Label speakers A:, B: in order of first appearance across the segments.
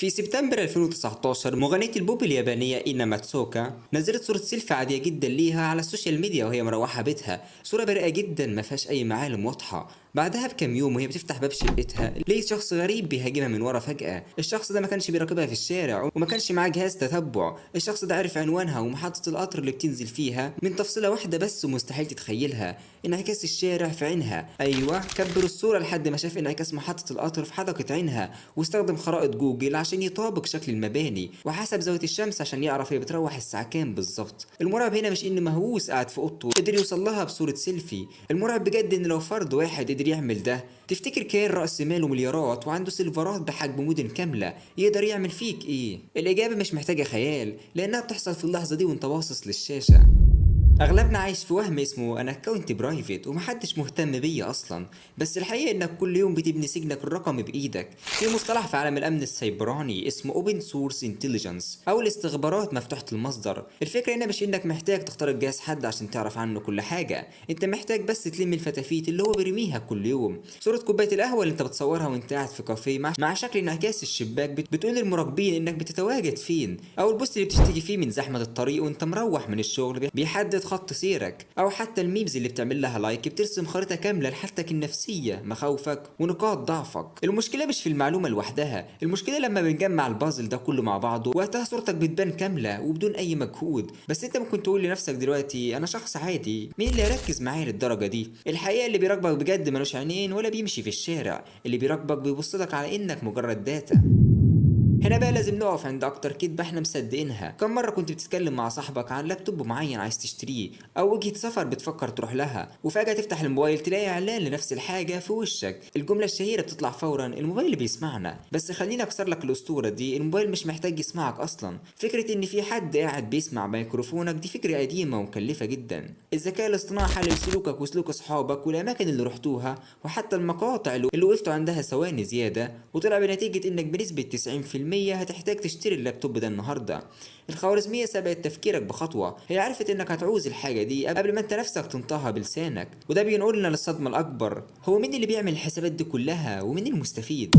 A: في سبتمبر 2019 مغنية البوب اليابانية إينا ماتسوكا نزلت صورة سيلفي عادية جدا ليها على السوشيال ميديا وهي مروحة بيتها. صورة بريئة جدا ما فيهاش أي معالم واضحة. بعدها بكام يوم وهي بتفتح باب شقتها لقيت شخص غريب بيهاجمها من ورا فجأة. الشخص ده ما كانش بيراقبها في الشارع وما كانش معاه جهاز تتبع. الشخص ده عرف عنوانها ومحطة القطر اللي بتنزل فيها من تفصيلة واحدة بس ومستحيل تتخيلها: انعكاس الشارع في عينها. ايوه، كبر الصورة لحد ما شاف انعكاس محطة القطر في حدقة عينها، واستخدم خرائط جوجل عشان يطابق شكل المباني، وحسب زاوية الشمس عشان يعرف هي بتروح الساعة كام بالظبط. المرعب هنا مش ان مهووس قاعد في اوضته قدر يوصل لها بصورة سيلفي. المرعب بجد ان لو فرد واحد قدر يعمل ده، تفتكر كيان رأس ماله مليارات وعنده سيرفرات بحجم مدن كاملة يقدر يعمل فيك ايه؟ الإجابة مش محتاجة خيال، لأنها بتحصل في اللحظة دي وانت باصص للشاشة. اغلبنا عايش في وهم اسمه انا account private ومحدش مهتم بيا اصلا، بس الحقيقة انك كل يوم بتبني سجنك الرقمي بايدك. في مصطلح في عالم الامن السيبراني اسمه open source intelligence او الاستخبارات مفتوحة المصدر. الفكرة هنا مش انك محتاج تخترق جهاز حد عشان تعرف عنه كل حاجه، انت محتاج بس تلم الفتافيت اللي هو بيرميها كل يوم. صوره كوباية القهوة اللي انت بتصورها وانت قاعد في كافيه مع شكل انعكاس الشباك بتقول للمراقبين انك بتتواجد فين، او ال post اللي بتشتكي فيه من زحمة الطريق وانت مروح من الشغل بيحدد خط سيرك، او حتى ال memes اللي بتعمل لها like بترسم خريطة كاملة لحالتك النفسيه، مخاوفك ونقاط ضعفك. المشكلة مش في المعلومة لوحدها، المشكلة لما بنجمع البازل ده كله مع بعضه، وقتها صورتك بتبان كاملة وبدون اي مجهود. بس انت ممكن تقول لنفسك دلوقتي انا شخص عادي، مين اللي يركز معايا للدرجة دي؟ الحقيقة اللي بيراقبك بجد ملوش عينين ولا بيمشي في الشارع، اللي بيراقبك بيبص لك على انك مجرد data. هنا بقى لازم نقف عند اكتر كدبة احنا مصدقينها. كم مرة كنت بتتكلم مع صاحبك عن لابتوب معين عايز تشتريه او وجهة سفر بتفكر تروح لها، وفجأة تفتح الموبايل تلاقي اعلان لنفس الحاجة في وشك؟ الجملة الشهيرة بتطلع فورا: الموبايل بيسمعنا. بس خليني اكسر لك الاسطورة دي، الموبايل مش محتاج يسمعك اصلا. فكرة ان في حد قاعد بيسمع ميكروفونك دي فكرة قديمة ومكلفة جدا. الذكاء الاصطناعي حلل سلوكك وسلوك اصحابك والاماكن اللي رحتوها وحتى المقاطع اللي وقفتوا عندها ثواني زيادة، وطلع بنتيجة انك بنسبة 90% هتحتاج تشتري اللابتوب ده النهارده. الخوارزمية سبقت تفكيرك بخطوة، هي عرفت انك هتعوز الحاجة دي قبل ما انت نفسك تنطقها بلسانك. وده بينقلنا للصدمة الأكبر: هو مين اللي بيعمل الحسابات دي كلها ومين المستفيد؟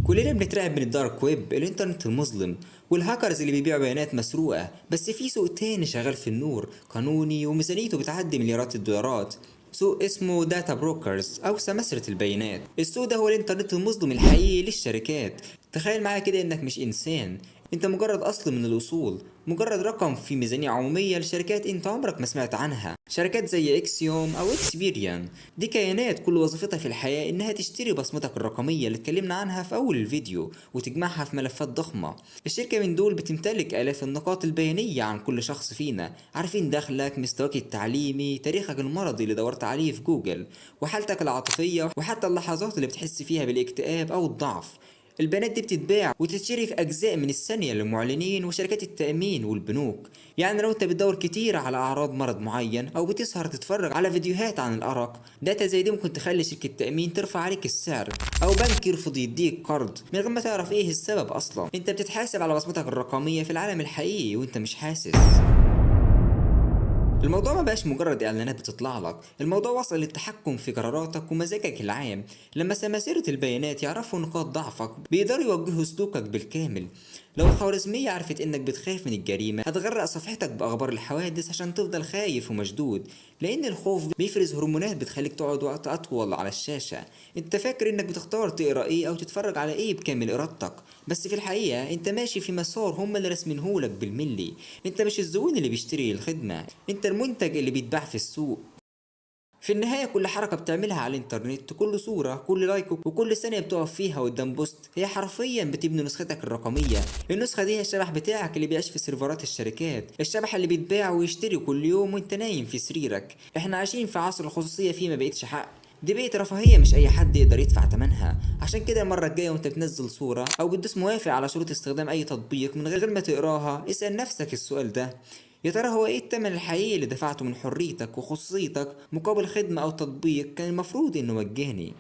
A: كلنا بنترعب من ال dark web، الانترنت المظلم، والهاكرز اللي بيبيعوا بيانات مسروقة، بس في سوق تاني شغال في النور، قانوني، وميزانيته بتعدي مليارات الدولارات. سوق اسمه data brokers او سماسرة البيانات. السوق ده هو الانترنت المظلم الحقيقي للشركات. تخيل معايا كده انك مش انسان، انت مجرد اصل من الاصول، مجرد رقم في ميزانية عمومية لشركات انت عمرك ما سمعت عنها. شركات زي Acxiom او Experian، دي كيانات كل وظيفتها في الحياة انها تشتري بصمتك الرقمية اللي اتكلمنا عنها في اول الفيديو وتجمعها في ملفات ضخمة. الشركة من دول بتمتلك الاف النقاط البيانية عن كل شخص فينا، عارفين دخلك، مستواك التعليمي، تاريخك المرضي اللي دورت عليه في جوجل، وحالتك العاطفية، وحتى اللحظات اللي بتحس فيها بالاكتئاب او الضعف. البيانات دي بتتباع وتتشري في أجزاء من الثانية للمعلنين وشركات التأمين والبنوك. يعني لو انت بتدور كتير على أعراض مرض معين أو بتسهر تتفرج على فيديوهات عن الأرق، data زي دي ممكن تخلي شركة تأمين ترفع عليك السعر أو بنك يرفض يديك قرض من غير ما تعرف إيه السبب أصلا. انت بتتحاسب على بصمتك الرقمية في العالم الحقيقي وانت مش حاسس. الموضوع ما بقاش مجرد اعلانات بتطلع لك، الموضوع وصل للتحكم في قراراتك ومزاجك العام. لما سماسرة البيانات يعرفوا نقاط ضعفك بيقدروا يوجهوا سلوكك بالكامل. لو الخوارزمية عرفت انك بتخاف من الجريمة هتغرق صفحتك باخبار الحوادث عشان تفضل خايف ومشدود، لان الخوف بيفرز هرمونات بتخليك تقعد وقت اطول على الشاشة. انت فاكر انك بتختار تقرا ايه او تتفرج على ايه بكامل ارادتك، بس في الحقيقة انت ماشي في مسار هم اللي راسمينهولك بالملي. انت مش الزبون اللي بيشتري الخدمة، انت المنتج اللي بيتباع في السوق. في النهاية كل حركة بتعملها على الانترنت، كل صورة، كل like، وكل ثانية بتقف فيها قدام post، هي حرفيا بتبني نسختك الرقمية. النسخة دي هي الشبح بتاعك اللي بيعيش في سيرفرات الشركات، الشبح اللي بيتباع ويشتري كل يوم وانت نايم في سريرك. احنا عايشين في عصر الخصوصية فيه ما بقتش حق، دي بقت رفاهية مش أي حد يقدر يدفع تمنها. عشان كده المرة الجاية وانت بتنزل صورة أو بتدوس موافق على شروط استخدام أي تطبيق من غير ما تقراها، اسأل نفسك السؤال ده: يا ترى هو ايه التمن الحقيقي اللي دفعته من حريتك وخصوصيتك مقابل خدمة أو تطبيق كان المفروض إنه مجاني؟